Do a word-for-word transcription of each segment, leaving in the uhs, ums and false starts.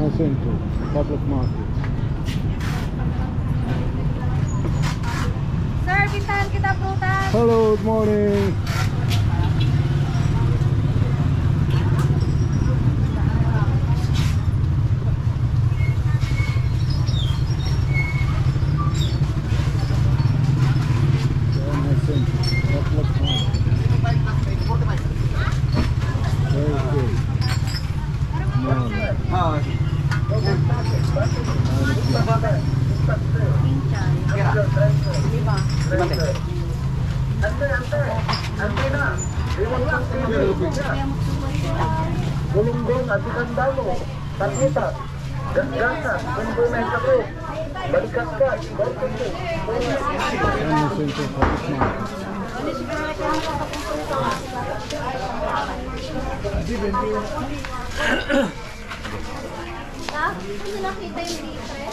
Centro, public market. Sir, bintahan kita prutas. Hello, good morning. Public market. Very good. Golonggong, andi kan damo, tagita, ganggangan, kumbonay kato, balikas ka, Ano sa ito? Ha? Ano nakita yung litre?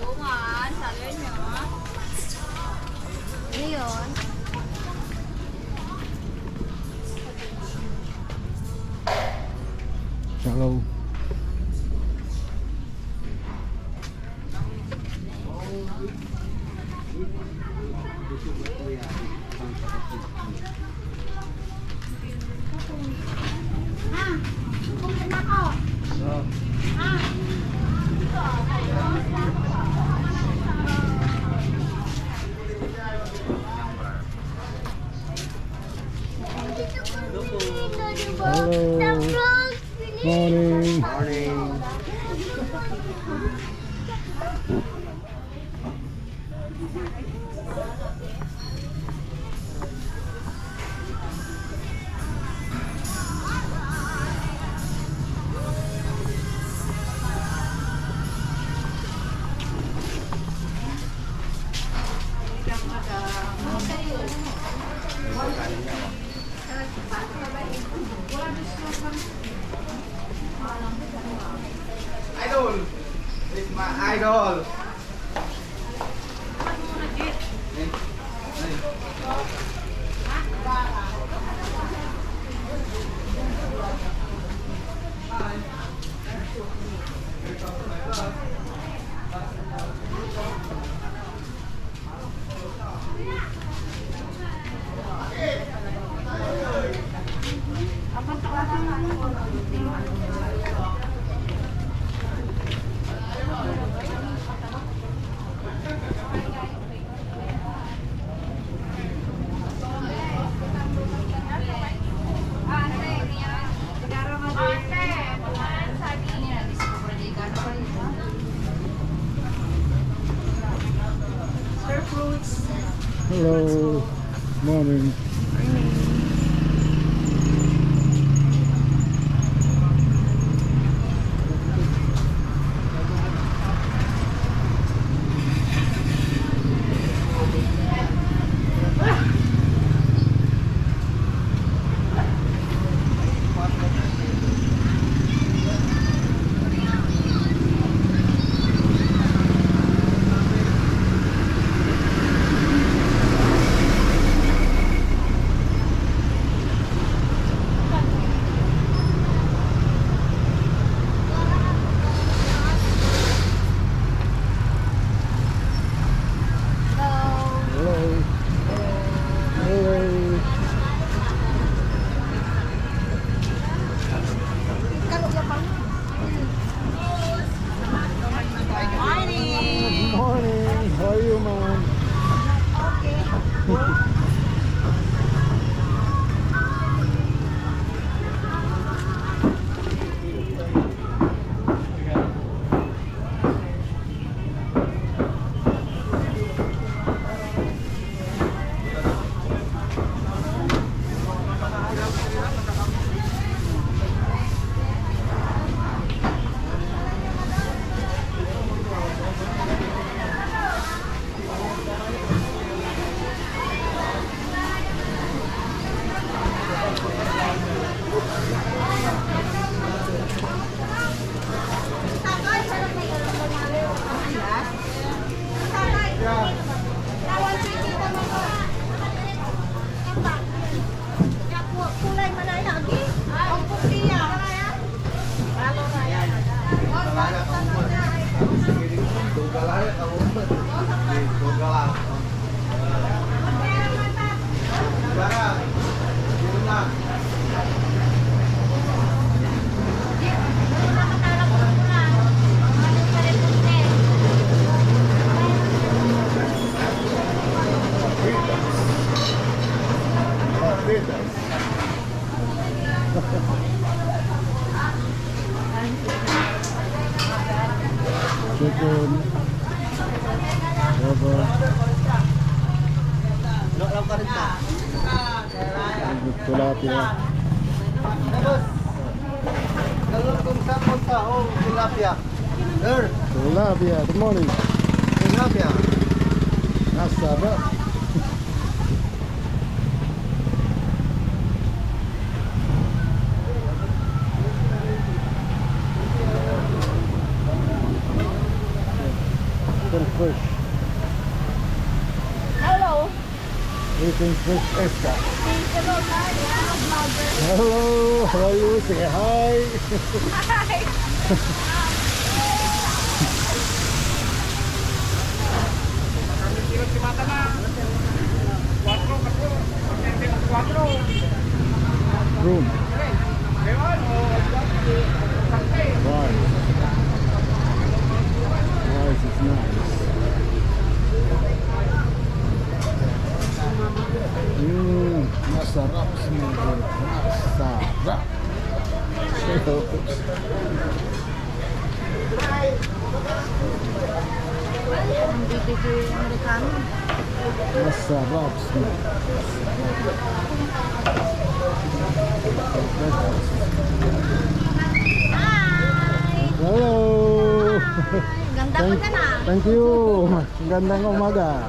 Tungan, saluin nyo. Ngayon. Shalom. Hello. Morning. Morning. Idol! This is my idol! Sir Fruits. Hello. Morning. Chicken. Adobo. Tilapia. Boss, galon kong sapon taong tilapia. Sir. Tilapia, good morning. Tilapia. Masarap. Chicken fish. Hello. Eating fish esta. Hello, hi, I'm a vlogger. Hello, how are you? Say hi. Hi. Room. Rice. Rice is nice. Mm, masarap si Mildred. Masarap. Ang bibigay ang reklamo. Masarap si Mildred. Hi! Hello! Hi! Ganda mo Thank, dyan, ah. Thank you. Gandang umaga.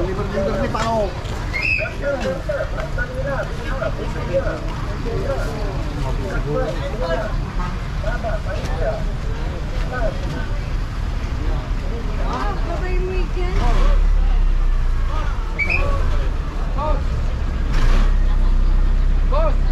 Libre-libre ni Pao. Ah, babay mo yan. Boss! Boss!